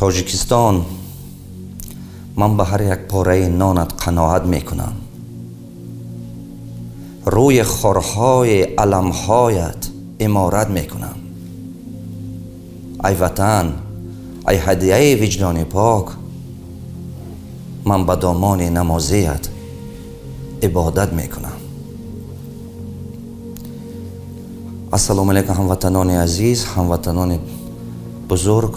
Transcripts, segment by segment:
Тоҷикистон, ман ба ҳар як пораи нонат қаноат мекунам, рӯи хорҳои аламҳоят иморат мекунам. Ай Ватан, ай ҳадияи виҷдони пок, ман ба домони намозият ибодат мекунам. Ассалому алайкум, ҳамватанони азиз, ҳамватанони бузург.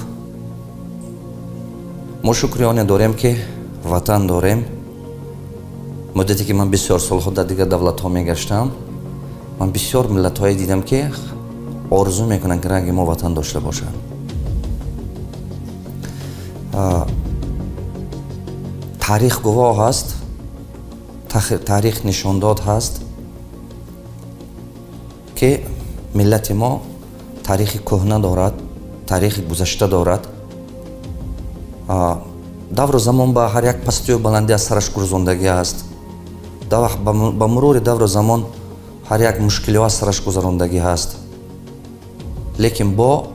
Мо шукрионе дорем, ки ватан дорем. Муддате ки ман бисёр солҳо дар дигар давлатҳо мегаштам, ман бисёр миллатҳое дидам, ки орзу мекунанд, ки ранги мо ватан дошта бошанд. Таърих гувоҳ аст, таърих нишондод ҳаст, ки миллати мо таърихи кӯҳна дорад, таърихи гузашта дорад. Давру замон ба ҳар як пастию баландӣ аз сараш гурзондагӣ аст, ба мурури давру замон ҳар як мушкилиҳо аз сараш гузарондагӣ ҳаст, лекин бо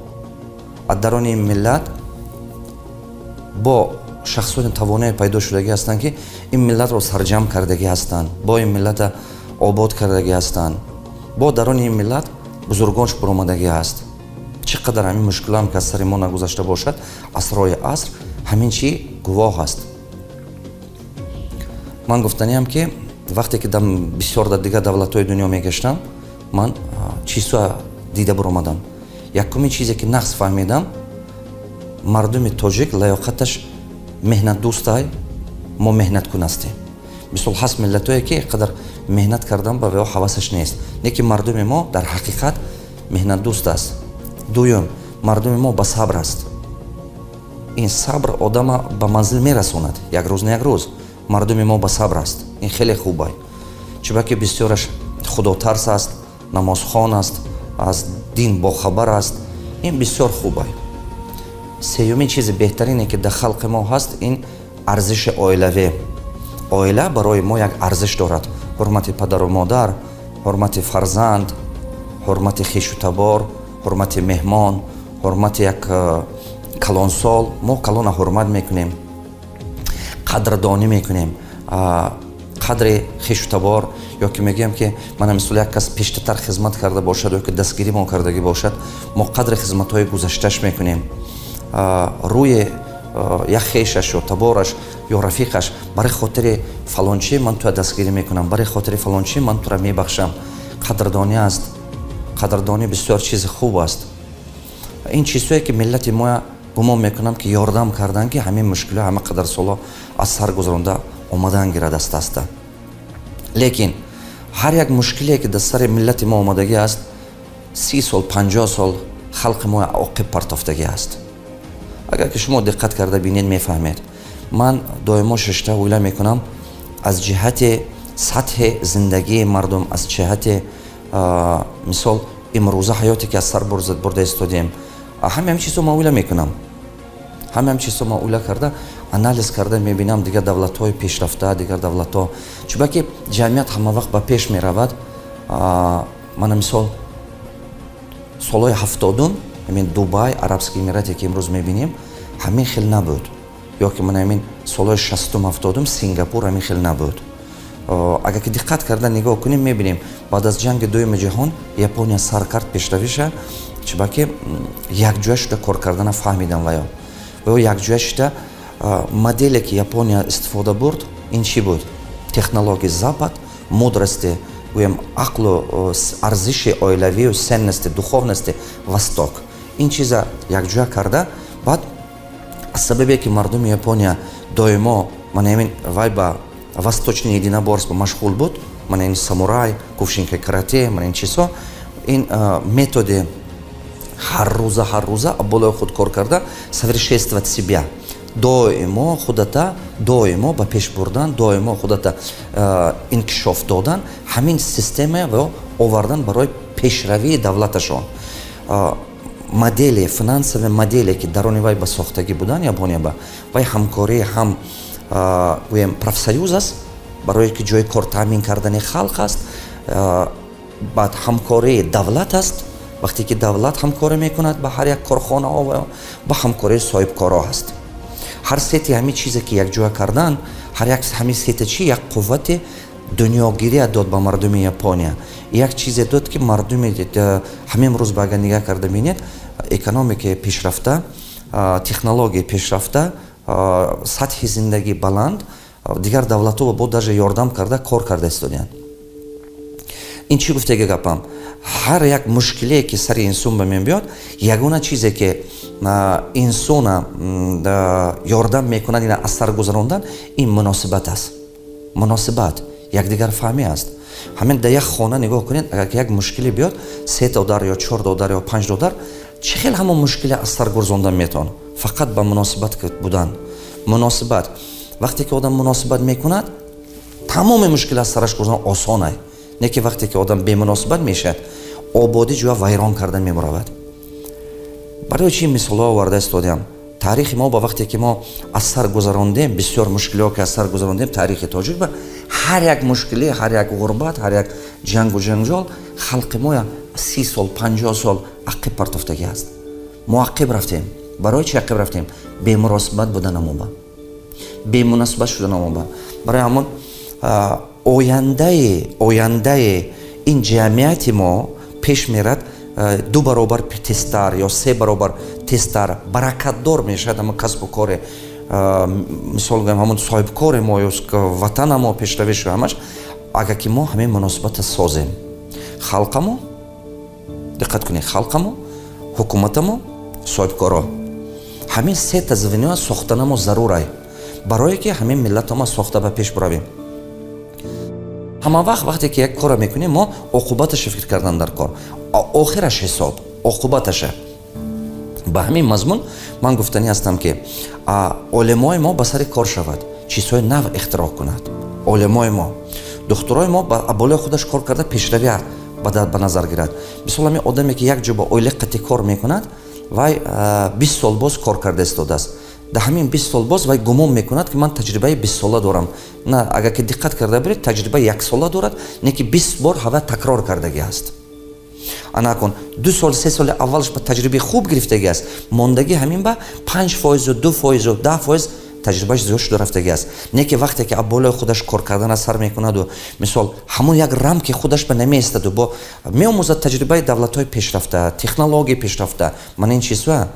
аз дарони ин миллат бо шахсони тавоное пайдо шудагӣ ҳастанд, ки ин миллатро сарҷамъ кардагӣ ҳастанд, бо ин миллата обод кардагӣ ҳастанд. Бо дарони ин миллат бузургонш буромадагӣ ҳаст. Чӣ қадар ҳамин мушкилам ки аз сари мо нагузашта бошад, асрҳои аср ҳамин чӣ гувоҳ аст. Ман гуфтаниам, ки вақте ки бисёр дар дигар давлатҳои дунё мегаштам, ман чизҳо дида буромадам. Якумин чизе ки нағз фаҳмидам: мардуми тоҷик лаёқаташ меҳнатдӯстай, мо меҳнаткун ҳастем. Мисол, ҳаст миллатое, ки қадар меҳнат кардан ба вео ҳавасаш нест, не ки мардуми мо дар ҳақиқат меҳнатдӯст аст. Дуюм, мардуми мо ба сабр аст. Ин сабр одама ба манзил мерасонад як рӯз на як рӯз. Мардуми мо ба сабр аст, ин хеле хубай, чунки бисёраш худотарс аст, намозхон аст, аз дин бохабар аст. Ин бисёр хубай. Сеюмин чизи беҳтарине, ки дар халқи мо ҳаст, ин арзиши оилавӣ. Оила барои мо як арзиш дорад: ҳурмати падару модар, ҳурмати фарзанд, ҳурмати хешу табор, ҳурмати меҳмон, ҳурмати як калонсол. Мо калона ҳурмат мекунем, қадрдонӣ мекунем, қадри хешу табор. Ё ки мегӯям, ки мана мисол, як кас пештатар хизмат карда бошад ё ки дастгирӣ мо кардагӣ бошад, мо қадри хизматҳои гузашташ мекунем. Рӯи як хешаш ё табораш ё рафиқаш: «Барои хотири фалончӣ ман туя дастгирӣ мекунам, барои хотири фалончӣ ман тура мебахшам». Қадрдонӣ аст. Қадрдонӣ бисёр чизи хуб аст. Ин чизҳое, ки миллати мо, гумон мекунам, ки ёрдам кардан, ки ҳамин мушкилиҳо ҳама қадар солҳо аз сар гузаронда омадан гирад аста аста. Лекин ҳар як мушкиле, ки дар сари миллати мо омадагӣ аст, 30 сол, 50 сол халқи мо оқиб партофтагӣ аст. Агар ки шумо диққат карда бинед, мефаҳмед. Ман доимо шишта ойла мекунам: аз ҷиҳати сатҳи зиндагии мардум, аз ҷиҳати, мисол, имрӯза ҳаёте, ки аз сар бурда истодем, ҳамаи ҳамин чизҳо ман ойла мекунам. Ҳамаи ҳамин чизҳо ман ойла карда, анализ карда мебинам дигар давлатҳои пешрафта, дигар давлатҳо, чунки ҷамъият ҳама вақт ба пеш меравад. Мана мисол, солҳои 70-ум ҳамин Дубай, Арабский Эмирате, ки имрӯз мебинем, ҳамин хел набуд. Ё ки мана ҳамин солҳои 60-ум, 70-ум Сингапур ҳамин хел набуд. Агар ки диққат карда нигоҳ кунем, мебинем, баъд аз ҷанги дуюми ҷаҳон Япония сар кард пешравиша, чунки якҷоя шуда кор кардана фаҳмидан. Ваё якҷоя шуда моделе, ки Япония истифода бурд, ин чӣ буд? Технологии Запад, мудрости, гӯем, ақлу арзиши оилавию ценности, духовности Восток, ин чиза якҷоя карда. Баъд аз сабабе, ки мардуми Япония доимо мана ҳамин вай ба восточное единоборство машғул буд, мана ин самурай, кёкушинкай карате, мана ин чизҳо, ин методи ҳаррӯза, ҳаррӯза болои худ кор карда, совершенствовать себя, доимо худата доимо ба пеш бурдан, доимо худата инкишоф додан, ҳамин система ва овардан барои пешравии давлаташон. Модели, финансовый моделе, ки дар они вай ба сохтагӣ будан Япония ба вай ҳамкории ҳам, гӯем, профсоюз аст, барое ки ҷои кор таъмин кардани халқ аст, баъд ҳамкории давлат аст, вақте ки давлат ҳамкорӣ мекунад ба ҳар як корхонаҳо, ба ҳамкории соҳибкорҳо ҳаст. Ҳар сети ҳамин чизе, ки якҷоя кардан, ҳар як ҳамин сета чи як қуввати дунёгирия дод ба мардуми Япония, як чизе дод, ки мардуми ҳамин рӯз ба агар нигаҳ карда бинед, экономикаи пешрафта, технологияи пешрафта, сатҳи зиндагӣ баланд, дигар давлатҳо бо даже ёрдам карда кор карда истодиянд. Ин чӣ гуфтаги гапам? Ҳар як мушкиле, ки сари инсон ба мебиёд, ягона чизе, ки инсона ёрдам мекунад ина аз сар гузарондан, ин муносибат аст. Муносибат, якдигарфаҳмӣ аст. Ҳамин дар як хона нигоҳ кунед, агар як мушкиле биёд, се додар ё чор додар ё панҷ додар чӣ хел ҳамон мушкиле аз сар гузарондан метавон? Фақат ба муносибат будан. Муносибат. Вақте ки одам муносибат мекунад, тамоми мушкил аз сараш гузарондан осонай. Не ки вақте ки одам бемуносибат мешавад, ободӣ ҷоя вайрон карда мебаравад. Барои чӣ мисолҳо оварда истодиам? Таърихи мо ба вақте ки мо аз сар гузарондем, бисёр мушкилиҳо ки аз сар гузарондем, таърихи тоҷик ба ҳар як мушкилӣ, ҳар як ғурбат, ҳар як ҷангу ҷанҷол халқи мо 30 сол, 50 сол ақиб партофтагӣ аст. Мо ақиб рафтем. Барои чӣ ақиб рафтем? Бемуносибат буданамо, ба бемуносибат шуданамо. Ба барои ҳамон ояндаи ин ҷамъияти мо пеш мерад ду баробар тезтар ё се баробар тезтар, баракатдор мешавад. Ҳамон касбу коре, мисол гӯям, ҳамон соҳибкори мо ё ватана мо пешравишу ҳамаш, агар ки мо ҳамин муносибата созем, халқамо, диққат кунед, халқамо, ҳукуматамо, соҳибкоро, ҳамин сета звено сохтанамо зарурай, барое ки ҳамин миллатамо сохта ба пеш буравем. Ҳама вақт вақте ки як корро мекунем, мо оқубаташа фикр кардан дар кор, охираш ҳисоб оқубаташа. Ба ҳамин мазмун ман гуфтанӣ ҳастам, ки олимои мо ба сари кор шавад, чизҳои нав ихтироъ кунад. Олимои мо, духтурои мо ба болои худаш кор карда, пешравӣ ба назар гирад. Мисол, ҳамин одаме, ки як ҷо ба оила қати кор мекунад, вай 20 сол боз кор карда истодааст. Дар ҳамин 20 сол боз вай гумон мекунад, ки ман таҷрибаи 20сола дорам. На, агар ки диққат карда биред, таҷрибаи яксола дорад, не ки 20 бор ҳава такрор кардагӣ аст. Ана акун 2 сол, 3 соли аввалаш ба таҷрибаи хуб гирифтагӣ аст, мондагӣ ҳамин ба 5%-у 2%-у 10% таҷрибааш зиёд шуда рафтагӣ аст. Не ки вақте ки болои худаш кор кардана сар мекунаду, мисол, ҳамон як рамки худаш ба намеистаду, бо меомӯзад таҷрибаи давлатҳои пешрафта, технологияи пешрафта, мана ин чизҳоя,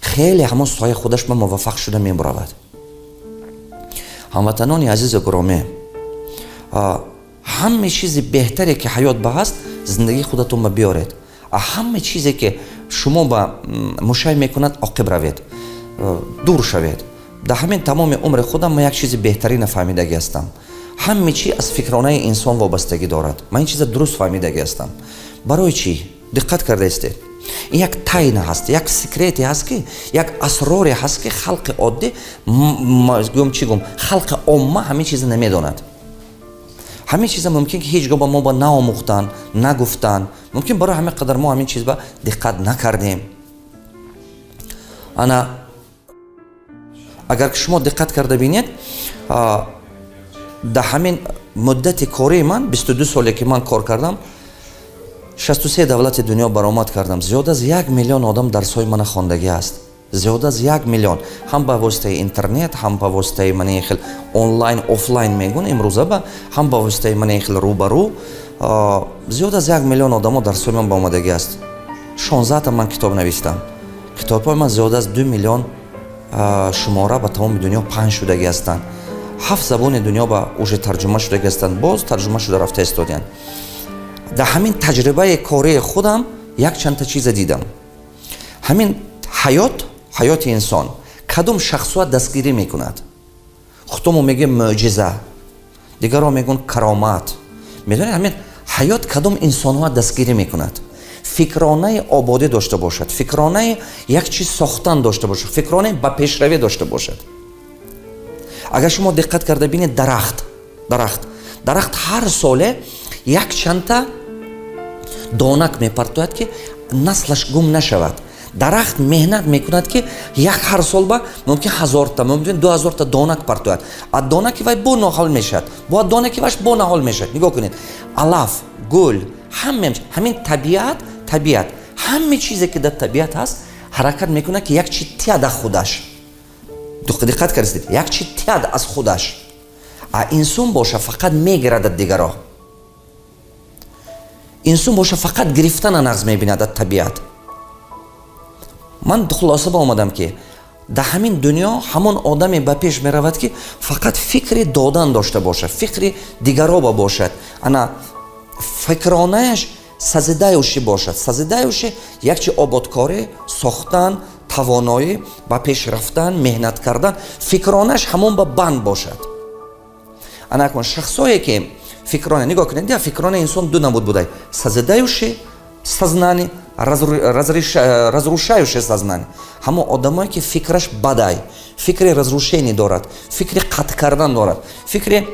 хеле ҳамон соҳаи худаш ба муваффақ шуда мебаравад. Ҳамватанони азизу гиромӣ, ҳаме чизи беҳтаре, ки ҳаёт ба ҳаст, зиндагии худатон ба биёред, а ҳаме чизе, ки шумо ба мушай мекунад, оқиб равед, дур шавед. Дар ҳамин тамоми умри худам ман як чизи беҳтарина фаҳмидагӣ ҳастам: ҳаме чи аз фикронаи инсон вобастагӣ дорад. Ман ин чиза дуруст фаҳмидагӣ ҳастам. Барои чӣ? Диққат карда истед, ин як тайна ҳаст, як секрете ҳаст, ки як асроре ҳаст, ки халқи оддӣ, гӯм, чӣ гум, халқи омма ҳамин чиза намедонад. Ҳамин чиза мумкин, ки ҳеҷ гоҳ ба мо ба наомӯхтан, нагуфтан мумкин. Барои ҳамин қадар мо ҳамин чиз ба диққат накардем. Ана агар ки шумо диққат карда бинед, дар ҳамин муддати кории ман, 22 соле ки ман кор кардам, 63 давлати дунё баромад кардам, зиёд аз 1 миллион одам дарсҳои мана хондагӣ аст, зиёд аз 1 миллион, ҳам ба воситаи интернет, ҳам ба воситаи мана хел онлайн, офлайн мегӯн имрӯза ба, ҳам ба воситаи мана хел рӯбарӯ, зиёд аз 1 миллион одамо дарсҳои ман ба омадагӣ аст. 16та ман китоб навистам. Китобҳои ман зиёд аз 2 миллион шумора ба тамоми дунё паҳн шудагӣ ҳастанд. Ҳафт забони дунё ба уже тарҷума шудагӣ ҳастанд, боз тарҷума шуда рафта истодиянд. Дар ҳамин таҷрибаи кории худам якчандта чиза дидам. Ҳамин ҳаёт, ҳаёти инсон кадом шахсуа дастгирӣ мекунад? Худомо мегӯем мӯъҷиза, дигарро мегӯн каромат. Медонед, ҳамин ҳаёт кадом инсонҳоа дастгирӣ мекунад? Фикронаи ободӣ дошта бошад, фикронаи як чиз сохтан дошта бошад, фикронаи ба пешравӣ дошта бошад. Агар шумо диққат карда бинед, дарахт ҳар соле якчандта донак мепартояд, ки наслаш гум нашавад. Дарахт меҳнат мекунад, ки як ҳар сол ба мумкин 1000та, мумкин 2000та донак партояд. А донаки вай бо ноҳол мешавад, бо донаки ваш бо наҳол мешавад. Нигоҳ кунед, алаф, гул, ҳаме ҳамин табиат, ҳаме чизе, ки дар табиат ҳаст, ҳаракат мекунад, ки як чи тия дар худаш. Диққат кардед, як чи тиҳад аз худаш, а инсон боша, фақат мегирад аз дигаро. Инсон боша, фақат гирифтана нағз мебинад аз табиат. Ман хулоса ба омадам, ки дар ҳамин дунё ҳамон одаме ба пеш меравад, ки фақат фикри додан дошта бошад, фикри дигароба бошад, ана фикронааш созидающий бошад. Созидающий як чи ободкорӣ, сохтан, тавоноӣ, ба пеш рафтан, меҳнат кардан, фикронаш ҳамон ба банд бошад. Ана акун шахсое ки фикрона, нигоҳ кунед, я фикронаи инсон ду намуд будай: созидающий сознание, разрушающее сознание. Ҳамон одамое ки фикраш бадай, фикри разрушение дорад, фикри қатъ кардан дорад, фикри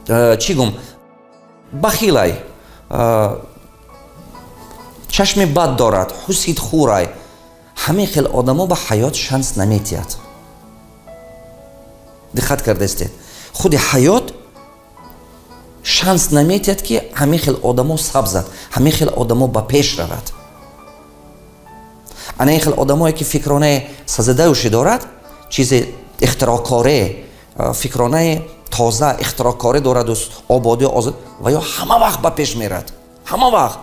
чӣ гум, бахилай, чашми бад дорад, ҳусидхӯрай, ҳамин хел одамо ба ҳаёт шанс наметиҳад. Диққат кардаистед, худи ҳаёт шанс наметиҳад, ки ҳамин хел одамо сабзад, ҳамин хел одамо ба пеш равад. Ана ин хел одамое ки фикронаи созидающий дорад, чизи ихтироъкоре, фикронаи тоза, ихтироъкорӣ дораду ободӣ, озод, ва ё ҳама вақт ба пеш мерад, ҳама вақт.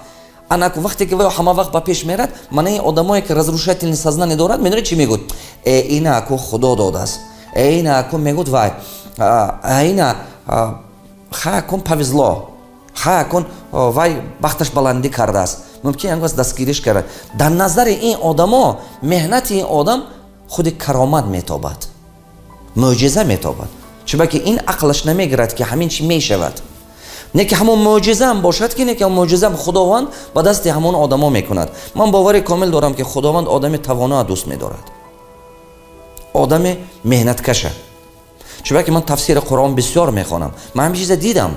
Ана вақте ки ва ё ҳама вақт ба пеш мерад, мана ин одамое ки разрушательный сознание дорад, медонед, чӣ мегӯд? Э, ина аку Худо додааст, э, ина аку мегӯд, вай ина ха акун повезло, ха акун вай бахташ баландӣ кардааст, мумкин ягон дастгириш карда. Дар назари ин одамо меҳнати ин одам худи каромат метобад, мӯъҷиза метобад, чунки ин ақлаш намегирад, ки ҳамин чи мешавад. Не ки ҳамон мӯъҷизаам бошад, ки не ки мӯъҷизаам Худованд ба дасти ҳамон одамо мекунад. Ман бовари комил дорам, ки Худованд одами тавоноа дӯст медорад, одами меҳнаткаша, чунки ман тафсири Қуръон бисёр мехонам, ман ҳамин чиза дидам.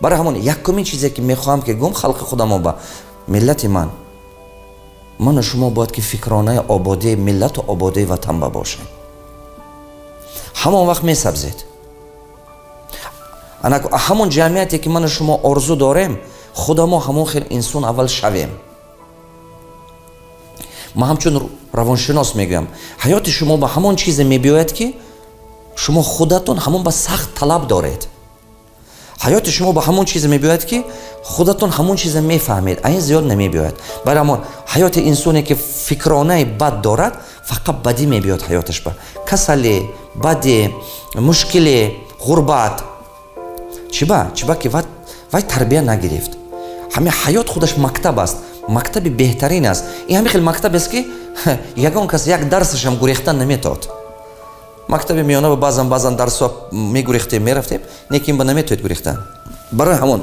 Барои ҳамон якумин чизе ки мехоҳам ки гум халқи худамо ба миллати ман, ману шумо бояд ки фикронаи ободии миллату ободии ватан ба бошем. Ҳамон вақт месабзед. Ҳамон ҷамъияте ки ману шумо орзу дорем, худамо ҳамон хел инсон аввал шавем. Ман ҳамчун равоншинос мегӯям: ҳаёти шумо ба ҳамон чизе мебиёяд, ки шумо худатон ҳамон ба сахт талаб доред. Ҳаёти шумо ба ҳамон чизе мебиёяд, ки худатон ҳамон чиза мефаҳмед, а ин зиёд намебиёяд. Барои ҳамон ҳаёти инсоне ки фикронаи бад дорад, фақат бадӣ мебиёд ҳаёташ, ба касалӣ, бадӣ, мушкилӣ, ғурбат. Чиба? Чиба ки вай тарбия нагирифт. Ҳамин ҳаёт худаш мактаб аст, мактаби беҳтарин аст. Ин ҳамин хел мактаб аст, ки ягон кас як дарсашам гурехтан наметод. Мактаби миёна ба баъзан баъзан дарсҳо мегурехтем, мерафтем, лекин ба наметоед гурехтан. Барои ҳамон,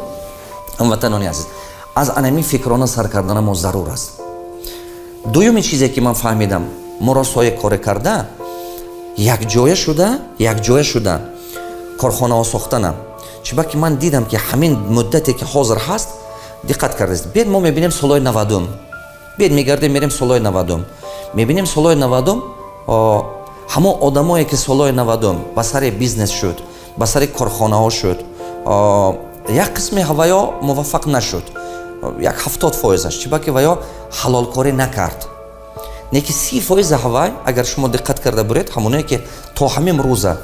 ҳамватанони азиз, аз анамин фикрона сар кардана мо зарур аст. Дуюми чизе ки ман фаҳмидам, муросое коре карда, якҷоя шуда корхонаҳо сохтанам. Чиба ки ман дидам, ки ҳамин муддате ки ҳозир ҳаст, диққат кардааст, биед, мо мебинем солҳои 90-ум, биед, мегардем, мерем солҳои 90-ум, мебинем солҳои 90-ум, ҳамон одамое ки солҳои 90-ум ба сари бизнес шуд, ба сари корхонаҳо шуд, як қисми ҳаваё муваффақ нашуд, як 70%-аш, чиба ки ваё ҳалолкорӣ накард. Не ки 30%-и ҳавай, агар шумо диққат карда буред, ҳамоное ки то ҳамин рӯза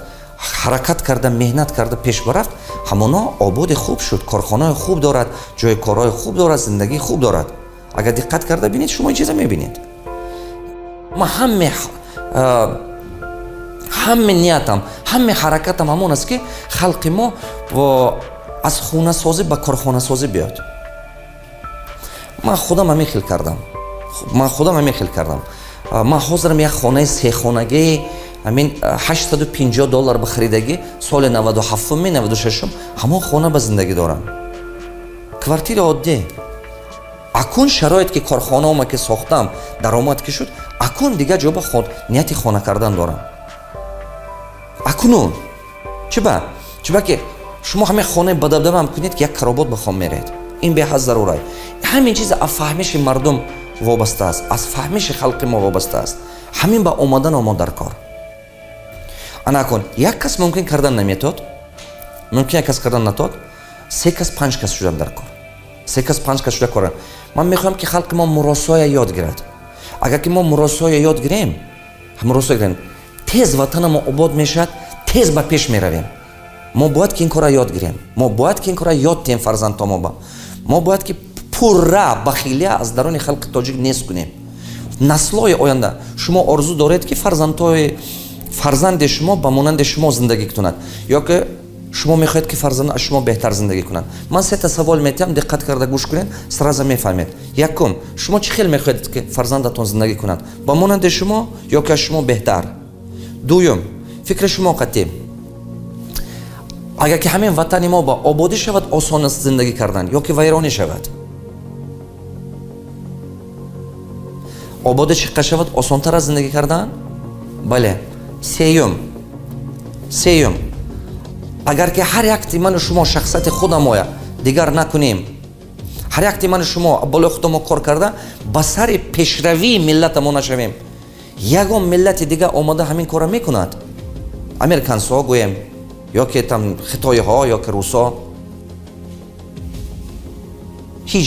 ҳаракат карда, меҳнат карда, пеш барафт, ҳамоно ободи хуб шуд, корхонаи хуб дорад, ҷои корҳои хуб дорад, зиндагии хуб дорад. Агар диққат карда бинед, шумо ин чиза мебинед. Ман ҳаме ниятам, ҳаме ҳаракатам ҳамон аст, ки халқи мо аз хунасозӣ ба корхонасозӣ биёд. Ман худам ҳамин хел кардам, ман худам ҳамин хел кардам. Ман ҳозирам як хонаи сехонагии ҳамин 850 доллар ба харидагӣ соли 97-ми, 96-ум, ҳамон хона ба зиндагӣ дорам, квартираи оддӣ. Акун шароит ки корхонаома ки сохтам, даромад ки шуд, акун дигар ҷо ба нияти хона кардан дорам. Акунун чиба? Чиба ки шумо ҳамин хонаи бадабдабам кунед, ки як каробот ба хом меред, ин беҳад зарурай. Ҳамин чиз аз фаҳмиши мардум вобаста аст, аз фаҳмиши халқи мо вобаста аст. Ҳамин ба омадан омо дар кор. Ана акун як кас мумкин кардан наметод, мумкин як кас кардан натод, се кас, панҷ кас шудан дар кор, се кас, панҷ кас шуда кора. Ман мехоҳам, ки халқи мо муросоя ёд гирад. Агар ки мо муросоя ёд гирем, муросоя гирем. Тез ватанамо обод мешавад, тез ба пеш меравем. Мо бояд ки ин корро ёд гирем, мо бояд ки ин корро ёд диҳем фарзандтомоба. Мо бояд ки пурра бахилия аз даруни халқи тоҷик нест кунем. Наслҳои оянда, шумо орзу доред, ки фарзандҳои фарзанди шумо ба монанди шумо зиндагӣ кунад ё ки шумо мехоҳед, ки фарзанд аз шумо беҳтар зиндагӣ кунад? Ман сета савол метиҳам, диққат карда гӯш кунед, сразу мефаҳмед. Якум: шумо чӣ хел мехоҳед, ки фарзандатон зиндагӣ кунад, ба монанди шумо ё ки аз шумо беҳтар? Дуюм: фикри шумо қатъӣ, агар ки ҳамин ватани мо ба ободӣ шавад, осон аст зиндагӣ кардан ё ки вайронӣ шавад? Ободӣ чиққа шавад, осонтар аст зиндагӣ кардан? Бале. Сеюм: агар ки ҳар якти ману шумо шахсияти худамоя дигар накунем, ҳар якти ману шумо болои худамо кор карда, ба сари пешравии миллатамо нашавем, ягон миллати дига омада ҳамин корро мекунад? Американсҳо гӯем ё ки там хитоиҳо ё ки русҳо.